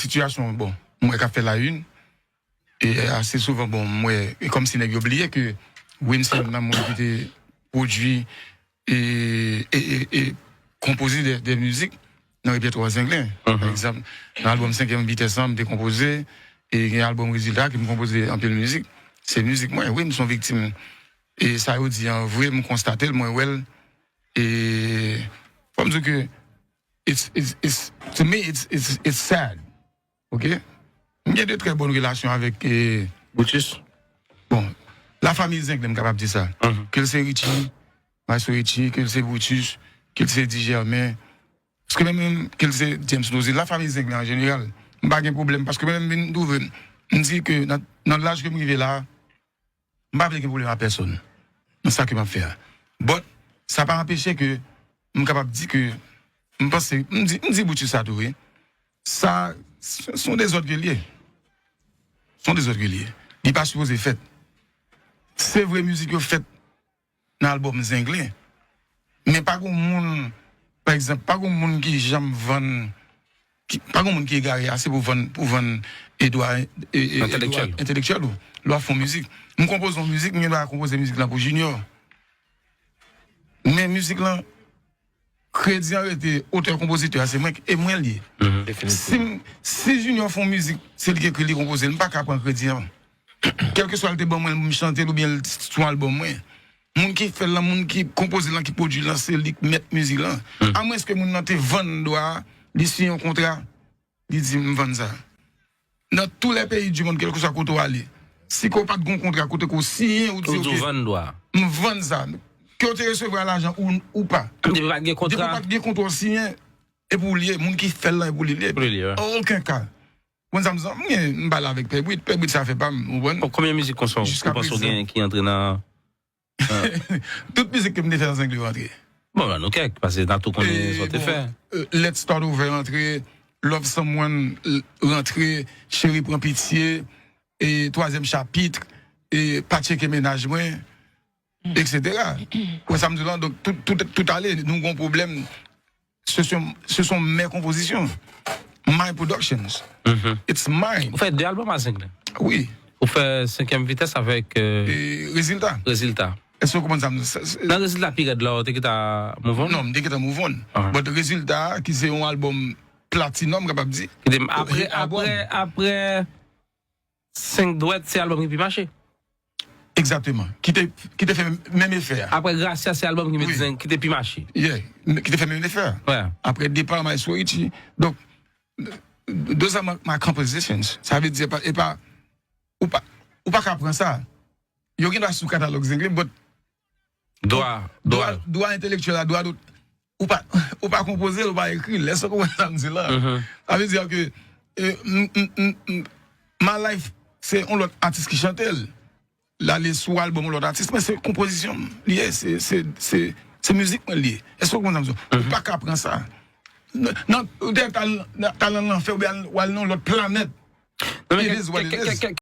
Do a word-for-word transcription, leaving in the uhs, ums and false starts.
sitiyasyon, bon, m wè k ap fè la une. E ase souvan, bon, m wè, e kòmsi nèg yo bliye ke Wim se youn nan moun ki te pwodui e, e, e, e konpoze de, de mizik nan repètwa Zenglen. Pa egzanp, nan albòm Senkyèm Vitès lan, m te konpoze, e gen albòm Rezilta ke m konpoze anpil mizik. Se mizik mwen, wi, m se yon viktim. E sa yo di an vre, m konstate l, mwen wè l. E fò m di w ke it's, it's, it's, to me, it's, it's, it's sad. Ok? M gen de trè bòn relasyon avèk, eh, Brutus. Bon, la famille Zenglen, m kapab di sa. Ke l se Richie, Maestro Richie, ke l se Brutus, ke l se D J Germain, paske menm, menm ke l se James Nozil, la famille Zenglen an jeneral, m pa gen pwoblèm, paske menm m vin twouve, m di ke nan, nan laj ke m rive la, m pa vle gen pwoblèm ak pèsonn nan sa ke m ap fè a. But, sa pa anpeche ke m kapab di ke m panse, m di, m di Brutus sa tou, wi. Sa, s-, s-, s on dezòd ke l ye. S on dezòd ke l ye. Li pa sipoze fèt. Se vre, mizik yo fèt nan albòm Zenglen. Men pa gen moun, pa egzanp, pa gen moun ki janm vann, ki, pa gen moun ki egare ase pou vann, pou vann e dwa, e, e, e dwa entèlektyèl ou. Lè w ap fè yon mizik. M konpoze yon mizik, m gen dwa konpoze mizik lan pou Junior. Men mizik lan, kredi an rete otè konpozitè a, se mwen, e mwen l ye. Si m, si Junior fè yon mizik, se li ki ekri, li konpoze l, m pa ka pran kredi an. Kèlkeswa l te ban mwen l, m chante l oubyen l sou albòm mwen. Moun ki fè l lan, moun ki konpoze l lan, ki pwodui l lan, se li k mèt mizik lan. Amwenske moun nan te vann dwa a, li siyen yon kontra, li di, "M vann sa." Nan tous les pays du monde, kèlkeswa kote w ale, si ke w pa t gen yon kontra kote ke w siyen, ou di, "Ok, m vann sa." Ke w te resevwa lajan ou, ou pa. Depi pa t gen kontra. Depi pa t gen kontra w siyen, e pou w l ye, moun ki fè l lan, e pou li l ye. Pou li l ye, wi. An okenn ka. Konn sa m di, m gen, m pale avèk Pè Brit, Pè Brit sa fè pa m, ou konprann? Bon, konbyen mizik konsa w panse w genyen ki antre nan... Tout mizik ke m te fè nan Zenglen yo antre. Bon, ban nou kèk, paske n a tou konnen sa w te fè. E, bon, e, Let's Start Over antre, Love Someone, l-, rantre, Cheri Pran Pitye, e, Twazyèm Chapit, e, Pa Tcheke Mennaj Mwen, et cetera. Ou wè sa m di w lan, donk, tout, tout, tout ale, nou gon pwoblèm. Ce sont, ce sont mes compositions. My productions. It's mine. Ou fè de albòm a Zenglen? Wi. Ou fè Senkyèm Vitès avèk, euh, e Rezilta. Rezilta. Èske w konprann sa m di? Nan Rezilta pi rèd la, ou te kite move on? Non, m te kite move on. But Rezilta, ki se yon albòm platinum, m kapab di. Ki te, apre, apre, apre Senk Dwèt, se albòm ki pi mache. Egzakteman. Ki te, ki te fè menm efè a. Apre Gracia, se albòm ki met zen, ki te pi mache. Yeah. Ki te fè menm efè a. Apre depa Maestro Richie. Donk, those are my, my compositions. Sa vle di, e pa, e pa, ou pa, ou pa ka pran sa. Yo gen dwa sou katalòg Zenglen, but dwa, dwa, dwa entèlektyèl la, dwa dot-, ou pa, ou pa konpoze l, ou pa ekri l. Èske w konprann sa m di la? Sa vle di ke, e, m, m, m, m, My Life, se yon lòt atis ki chante l. L ale sou albòm yon lòt atis, men se konpozisyon m li ye, se, se, se, se mizik mwen li ye. Èske w konprann sa m di w? Ou pa ka pran sa. Nan, nan, ou te al, al nan lanfè, oubyen al, ou al nan yon lòt planèt. It is what it is.